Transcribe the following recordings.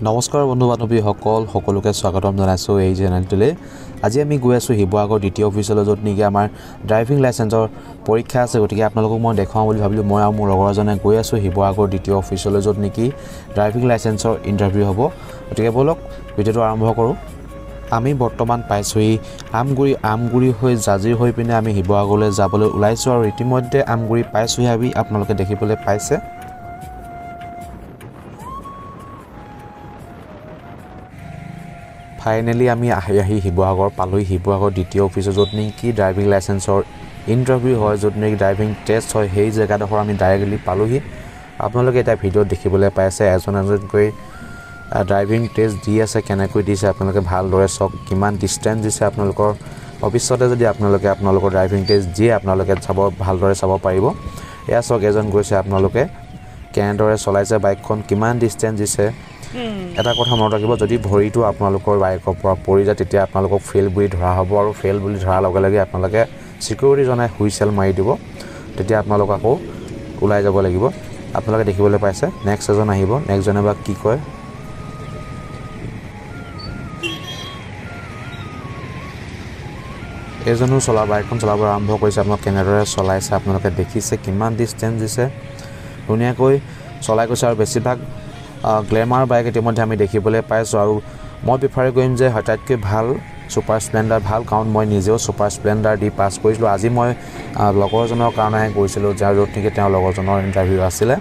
নমস্কাৰ বন্ধু বান্ধৱীসকল, সকলোকে স্বাগতম জনাইছোঁ এই চেনেলটোলৈ। আজি আমি গৈ আছোঁ শিৱসাগৰ দ্বিতীয় অফিচলৈ, য'ত নেকি আমাৰ ড্ৰাইভিং লাইচেঞ্চৰ পৰীক্ষা আছে। গতিকে আপোনালোকক মই দেখুৱাওঁ বুলি ভাবিলোঁ। মই আৰু মোৰ লগৰ এজনে গৈ আছোঁ শিৱসাগৰ দ্বিতীয় অফিচলৈ, য'ত নেকি ড্ৰাইভিং লাইচেঞ্চৰ ইণ্টাৰভিউ হ'ব। গতিকে ব'লক ভিডিঅ'টো আৰম্ভ কৰোঁ। আমি বৰ্তমান পাইছোঁহি আমগুৰি। আমগুৰি হৈ জাজিৰ হৈ পিনে আমি শিৱসাগৰলৈ যাবলৈ ওলাইছোঁ আৰু ইতিমধ্যে আমগুৰি পাইছোঁহি আমি, আপোনালোকে দেখিবলৈ পাইছে। ফাইনেলি আমি আহি আহি শিৱসাগৰ পালোহি। শিৱসাগৰ দ্বিতীয় অফিচত, য'ত নেকি ড্ৰাইভিং লাইচেঞ্চৰ ইণ্টাৰভিউ হয়, য'ত নেকি ড্ৰাইভিং টেষ্ট হয়, সেই জেগাডোখৰ আমি ডাইৰেক্টলি পালোহি। আপোনালোকে এতিয়া ভিডিঅ'ত দেখিবলৈ পাইছে এজন এজনকৈ ড্ৰাইভিং টেষ্ট দি আছে। কেনেকৈ দিছে আপোনালোকে ভালদৰে চাওক, কিমান ডিষ্টেঞ্চ দিছে। আপোনালোকৰ ভৱিষ্যতে যদি আপোনালোকে আপোনালোকৰ ড্ৰাইভিং টেষ্ট দিয়ে, আপোনালোকে চাব, ভালদৰে চাব পাৰিব। এয়া চাওক, এজন গৈছে, আপোনালোকে কেনেদৰে চলাইছে বাইকখন, কিমান ডিষ্টেঞ্চ দিছে। এটা কথা মনত ৰাখিব, যদি ভৰিটো আপোনালোকৰ বাইকৰ পৰা পৰি যায়, তেতিয়া আপোনালোকক ফেইল বুলি ধৰা হ'ব আৰু ফেইল বুলি ধৰাৰ লগে লগে আপোনালোকে ছিকিউৰিটিজনে হুইচেল মাৰি দিব, তেতিয়া আপোনালোক আকৌ ওলাই যাব লাগিব। আপোনালোকে দেখিবলৈ পাইছে নেক্সট এজন আহিব, নেক্সটজনে বা কি কয়। এইজনো বাইকখন চলাব আৰম্ভ কৰিছে। আপোনালোক কেনেদৰে চলাইছে আপোনালোকে দেখিছে, কিমান ডিষ্টেঞ্চ দিছে, ধুনীয়াকৈ চলাই গৈছে। আৰু বেছিভাগ গ্লেমাৰ বাইক ইতিমধ্যে আমি দেখিবলৈ পাইছোঁ। আৰু মই প্ৰিফাৰ কৰিম যে আটাইতকৈ ভাল ছুপাৰ স্প্লেণ্ডাৰ ভাল, কাৰণ মই নিজেও ছুপাৰ স্প্লেণ্ডাৰ দি পাছ কৰিছিলোঁ। আজি মই লগৰজনৰ কাৰণেহে গৈছিলোঁ, যাৰ য'ত নেকি তেওঁৰ লগৰজনৰ ইণ্টাৰভিউ আছিলে।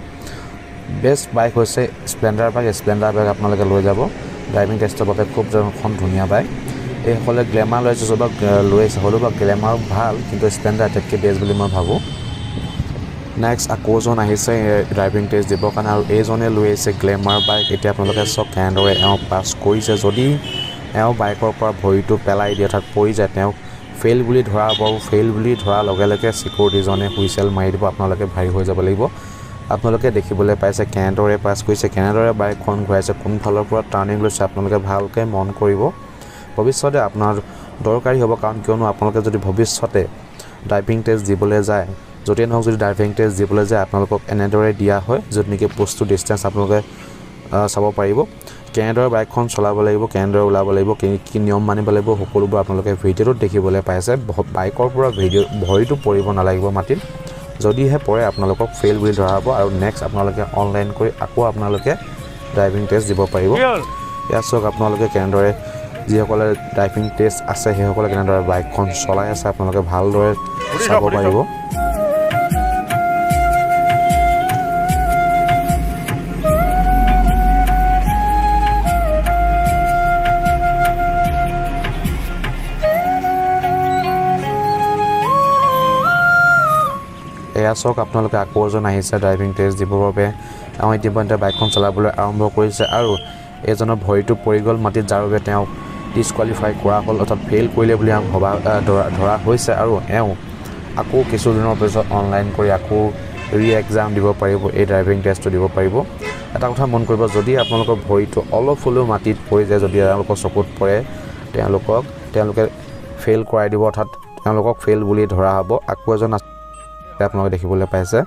বেষ্ট বাইক হৈছে স্প্লেণ্ডাৰ বাইক। স্প্লেণ্ডাৰ বাইক আপোনালোকে লৈ যাব ড্ৰাইভিং টেষ্টৰ বাবে, খুব এখন ধুনীয়া বাইক। এইসকলে গ্লেমাৰ লৈ আহিছে, বা লৈ আহিছে হ'লেও বা গ্লেমাৰ ভাল, কিন্তু স্প্লেণ্ডাৰ আটাইতকৈ বেষ্ট বুলি মই ভাবোঁ। নেক্সট আকৌ এজন আহিছে ড্ৰাইভিং টেষ্ট দিবৰ কাৰণে, আৰু এইজনে লৈ আহিছে গ্লেমাৰ বাইক। এতিয়া আপোনালোকে চাওক কেনেদৰে এওঁ পাছ কৰিছে। যদি এওঁ বাইকৰ পৰা ভৰিটো পেলাই দিয়ে, অৰ্থাৎ পৰি যায়, তেওঁক ফেইল বুলি ধৰা হ'ব। ফেইল বুলি ধৰাৰ লগে লগে ছিকিউৰিটিজনে হুইচেল মাৰি দিব, আপোনালোকে ভাৰী হৈ যাব লাগিব। আপোনালোকে দেখিবলৈ পাইছে কেনেদৰে পাছ কৰিছে, কেনেদৰে বাইকখন ঘূৰাইছে, কোনফালৰ পৰা টাৰ্ণিং লৈছে, আপোনালোকে ভালকৈ মন কৰিব। ভৱিষ্যতে আপোনাৰ দৰকাৰী হ'ব, কাৰণ কিয়নো আপোনালোকে যদি ভৱিষ্যতে ড্ৰাইভিং টেষ্ট দিবলৈ যায়, য'তেই নহওক যদি ড্ৰাইভিং টেষ্ট দিবলৈ যায়, আপোনালোকক এনেদৰে দিয়া হয়, য'ত নেকি পোষ্টটো ডিষ্টেঞ্চ আপোনালোকে চাব পাৰিব, কেনেদৰে বাইকখন চলাব লাগিব, কেনেদৰে ওলাব লাগিব, কি কি নিয়ম মানিব লাগিব, সকলোবোৰ আপোনালোকে ভিডিঅ'টোত দেখিবলৈ পাইছে। বাইকৰ পৰা ভৰিটো পৰিব নালাগিব মাটিত, যদিহে পৰে আপোনালোকক ফেইল বুলি ধৰা হ'ব। আৰু নেক্সট আপোনালোকে অনলাইন কৰি আকৌ আপোনালোকে ড্ৰাইভিং টেষ্ট দিব পাৰিব। ইয়াত চাওক আপোনালোকে কেনেদৰে যিসকলে ড্ৰাইভিং টেষ্ট আছে সেইসকলে কেনেদৰে বাইকখন চলাই আছে, আপোনালোকে ভালদৰে চাব পাৰিব। এয়া চাওক আপোনালোকে আকৌ এজন আহিছে ড্ৰাইভিং টেষ্ট দিবৰ বাবে। তেওঁ ইতিমধ্যে বাইকখন চলাবলৈ আৰম্ভ কৰিছে আৰু এইজনৰ ভৰিটো পৰি গ'ল মাটিত, যাৰ বাবে তেওঁক ডিছকুৱালিফাই কৰা হ'ল, অৰ্থাৎ ফেইল কৰিলে বুলি ভবা ধৰা হৈছে। আৰু এওঁ আকৌ কিছুদিনৰ পিছত অনলাইন কৰি আকৌ ৰি এক্সাম দিব পাৰিব, এই ড্ৰাইভিং টেষ্টটো দিব পাৰিব। এটা কথা মন কৰিব, যদি আপোনালোকৰ ভৰিটো অলপ হ'লেও মাটিত পৰি যায়, যদি তেওঁলোকৰ চকুত পৰে, তেওঁলোকে ফেইল কৰাই দিব, অৰ্থাৎ তেওঁলোকক ফেইল বুলি ধৰা হ'ব। আকৌ এজন আপোনালোকে দেখিবলৈ পাইছে,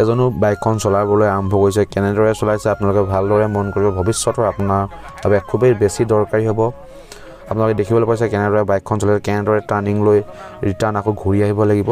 এজনো বাইকখন চলাবলৈ আৰম্ভ কৰিছে। কেনেদৰে চলাইছে আপোনালোকে ভালদৰে মন কৰিব, ভৱিষ্যতৰ আপোনাৰ বাবে খুবেই বেছি দৰকাৰী হ'ব। আপোনালোকে দেখিবলৈ পাইছে কেনেদৰে বাইকখন চলাইছে, কেনেদৰে টাৰ্ণিং লৈ ৰিটাৰ্ণ আকৌ ঘূৰি আহিব লাগিব।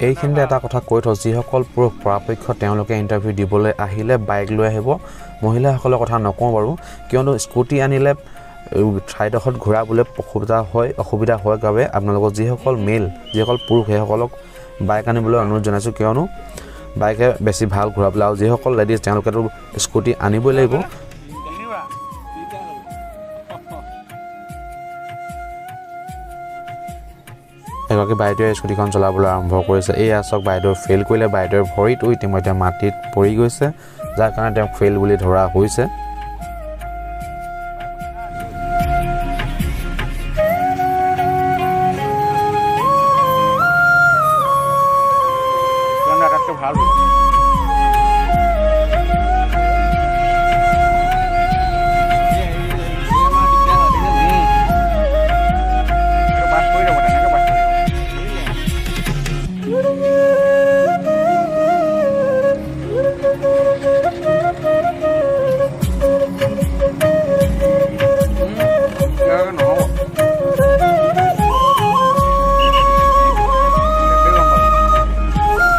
এইখিনিতে এটা কথা কৈ থওঁ, যিসকল পুৰুষ পৰাপক্ষত তেওঁলোকে ইণ্টাৰভিউ দিবলৈ আহিলে বাইক লৈ আহিব, মহিলাসকলৰ কথা নকওঁ বাৰু, কিয়নো স্কুটি আনিলে ঠাইডোখৰত ঘূৰাবলৈ অসুবিধা হয় বাবে আপোনালোকৰ যিসকল মেল, যিসকল পুৰুষ, সেইসকলক বাইক আনিবলৈ অনুৰোধ জনাইছোঁ, কিয়নো বাইকে বেছি ভাল ঘূৰাবলৈ। আৰু যিসকল লেডিজ তেওঁলোকেতো স্কুটি আনিবই লাগিব। এগৰাকী বাইদেৱে স্কুটিখন চলাবলৈ আৰম্ভ কৰিছে। এইয়া চাওক, বাইদেউ ফেইল কৰিলে। বাইদেউৰ ভৰিটো ইতিমধ্যে মাটিত পৰি গৈছে, যাৰ কাৰণে তেওঁক ফেইল বুলি ধৰা হৈছে।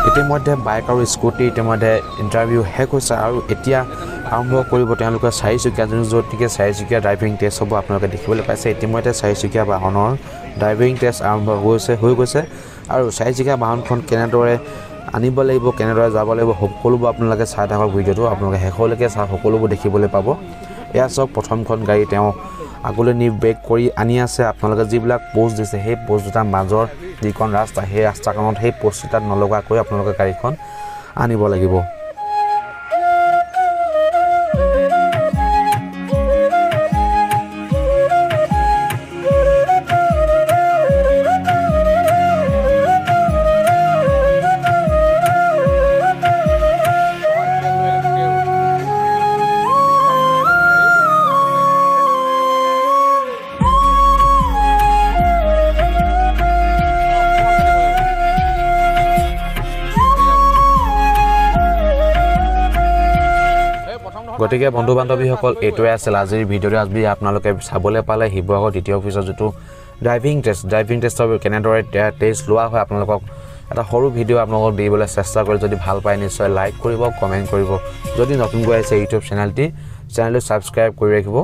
ইতিমধ্যে বাইক আৰু স্কুটি ইতিমধ্যে ইণ্টাৰভিউ শেষ হৈছে আৰু এতিয়া আৰম্ভ কৰিব তেওঁলোকে চাৰিচকীয়া, য'ত নেকি চাৰিচকীয়া ড্ৰাইভিং টেষ্ট হ'ব। আপোনালোকে দেখিবলৈ পাইছে ইতিমধ্যে চাৰিচকীয়া বাহনৰ ড্ৰাইভিং টেষ্ট আৰম্ভ হৈ গৈছে। আৰু চাৰিচকীয়া বাহনখন কেনেদৰে আনিব লাগিব, কেনেদৰে যাব লাগিব, সকলোবোৰ আপোনালোকে চাই থাকক ভিডিঅ'টো, আপোনালোকে শেষলৈকে চাই সকলোবোৰ দেখিবলৈ পাব। এয়া চাওক, প্ৰথমখন গাড়ী তেওঁ আগলৈ নি ব্ৰেক কৰি আনি আছে। আপোনালোকে যিবিলাক প'ষ্ট দিছে সেই প'ষ্ট দুটাৰ মাজৰ যিখন ৰাস্তা, সেই ৰাস্তাখনত সেই প'ষ্ট দুটাত নলগাকৈ আপোনালোকে গাড়ীখন আনিব লাগিব। গতিকে বন্ধু বান্ধৱীসকল, এইটোৱে আছিল আজিৰ ভিডিঅ'টো। আজি আপোনালোকে চাবলৈ পালে শিৱসাগৰ দ্বিতীয় অফিচৰ যিটো ড্ৰাইভিং টেষ্ট, ড্ৰাইভিং টেষ্টৰ কেনেদৰে টেষ্ট লোৱা হয়, আপোনালোকক এটা সৰু ভিডিঅ' আপোনালোকক দিবলৈ চেষ্টা কৰি। যদি ভাল পায় নিশ্চয় লাইক কৰিব, কমেণ্ট কৰিব। যদি নতুনকৈ আহিছে ইউটিউব চেনেলটো ছাবস্ক্ৰাইব কৰি ৰাখিব।